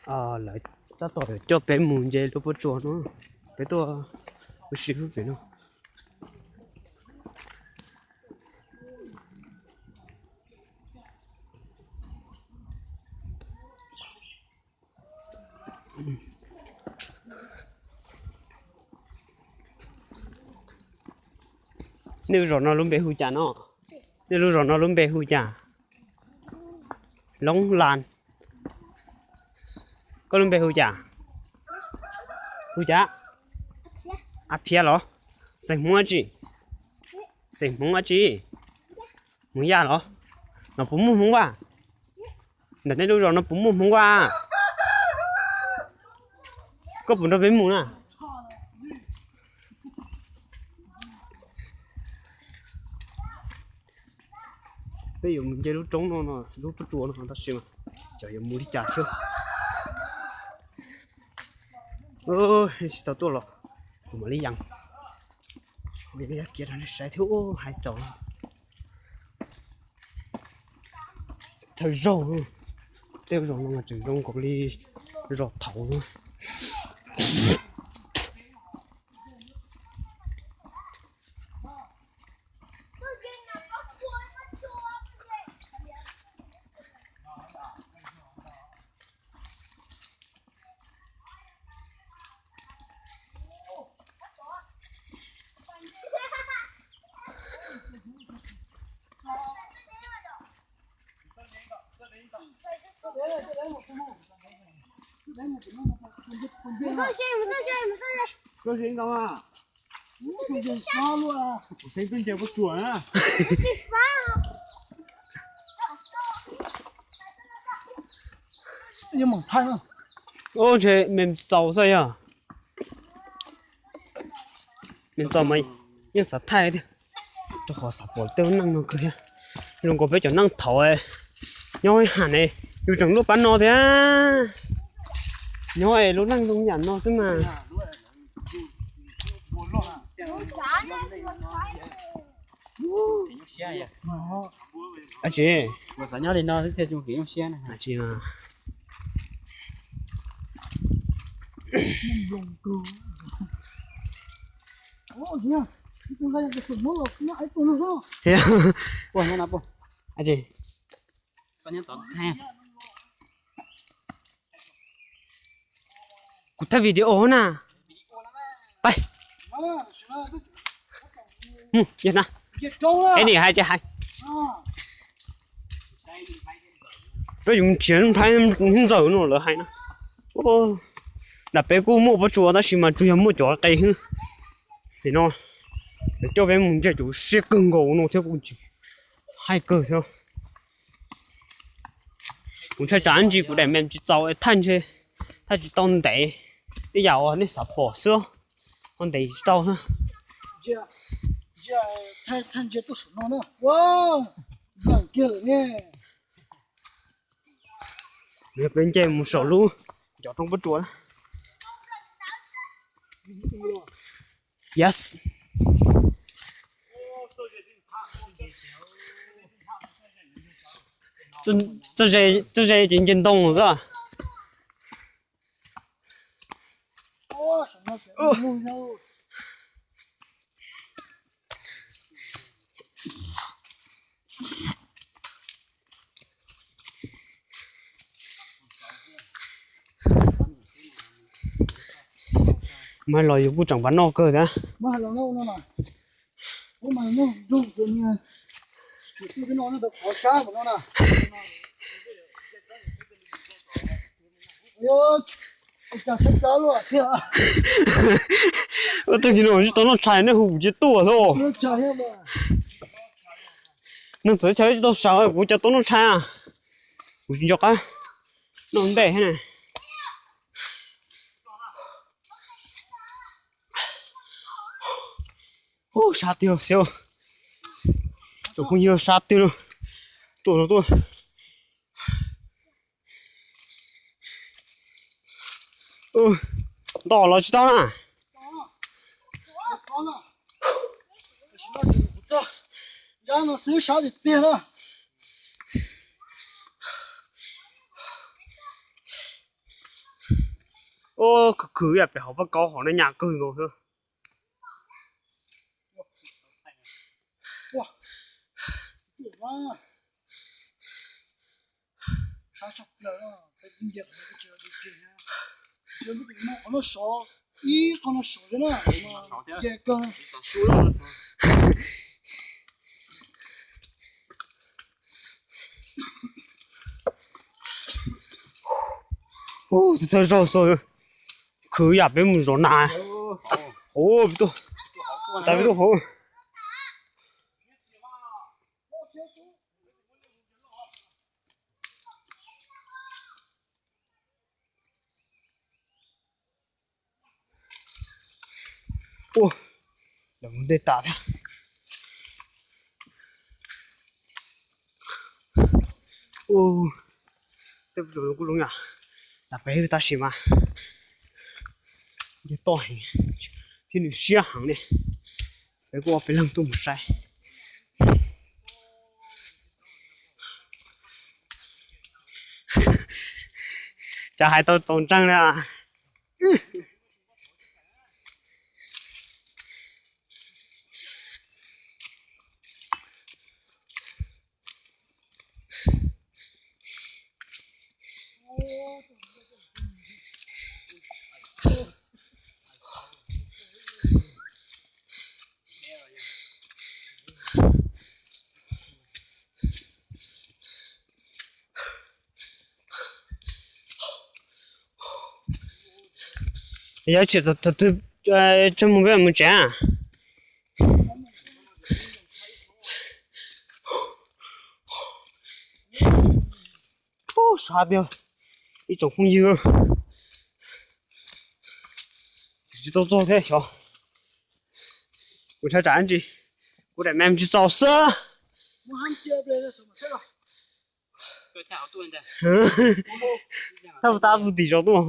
Lawv tab tom coj peb mus nce lub pob tsuas no, peb tuaj ua si lub pem no. Nej lub zos no lub npe hu cas no? Nej lub zos no lub npe hu cas? Loob Las. Koj lub npe hu cas? Hu cas? Ab Phiab los? Xeem Hmoob dab tsi? Xeem Hmoob dab tsi? Hmoob Yaj los? No puas muaj Hmoob Vaj? Ntawm nej lub zos no puas muaj Hmoob Vaj? Koj puas nrog peb mus na? Peb yuav mus nce lub roob no, lub pob tsuas no tab sis mas xyov yuav mus li cas thiab. Tsis tau tuaj los kuv mam li yees kiag rau nej saib thiab. Hais tsaus thawj zaug, tej zaum no mas tseem zoo nkaus li zos thaud na. Ub, ntshe me txaus xwb yog. Me txaus mas yeej xav thaij thiab, rau qhov xav pom tej lub neej no kawg thiab. Zoo nkaus peb cov neej thaud nyob ib ham ne, yus tseem luaj pab no thiab. Nyob es lub neej zoo yam no xwb mas. Tsis, xav nyob li no thiaj zoo kev zoo siab na. Tsis mas. Kuv thaij video na. Pab, mus na. Es nim hais tsis hais? Peb yuav nrhiav Nplhaib Ntxawm no lawv hais na. Nram peb kuj muaj pob tsuas tab sis mas tsuas yog muaj cov qe xwb. Nim no lawv coj peb mus nce cov siab kawg nkaus no thiab kuj tsis hais kawg thiab. Kuv ntshai tsam ntsis kuv daim me tsis txaus thaij ntshe thaij tsis tau ntev, ib yam uas nej xav pom xwb, ho ntev tsis tau. Peb nce mus saum lub ncov roob pob tsuas. Yes. Txawj ze ces nce ntoo xwb. Mas los yus kuj tseem pab noj kawg thiab. Ua tag kis no tsis tau noj tshais nej hu kuv cia tuaj xwb. Neeg txawv chaw tsis tau sawv kuv cia tuaj noj tshais. Kuv tsis nco qab noj ntej thiab na. Ub, sab tiag xwb. Tsoom phooj ywg, sab tiag no. Tuaj no tuaj. Ntau los tsis tau na. Xwb sab tiag tiag na. Ua khwv khwv yam pem hauv paj kaub hauv no nyam kawg nkaus xwb. Ub, txhawj zaug xwb, khwv yam peb mus zov nas. Hauv, peb tuaj, tas peb tuaj hauv. Ua, lawv mus ntej tas thiab. Tej kuj zoo yom, lam pem tab sis mas nce toj heev thiab nws siab heev ne. Peb kuj ob peb leeg tuaj mus saib. Cas hais tau txaus ntseeg na. Yog tsis tau twg, tsis mus peb mus tsev. Sab tiag, ib tsoom phooj ywg, tsis tau txog thiab xyov. Kuv thaj tsam ntsis, kuv daim me tsis txaus xwb. Thaj tab pug tim zov tuaj.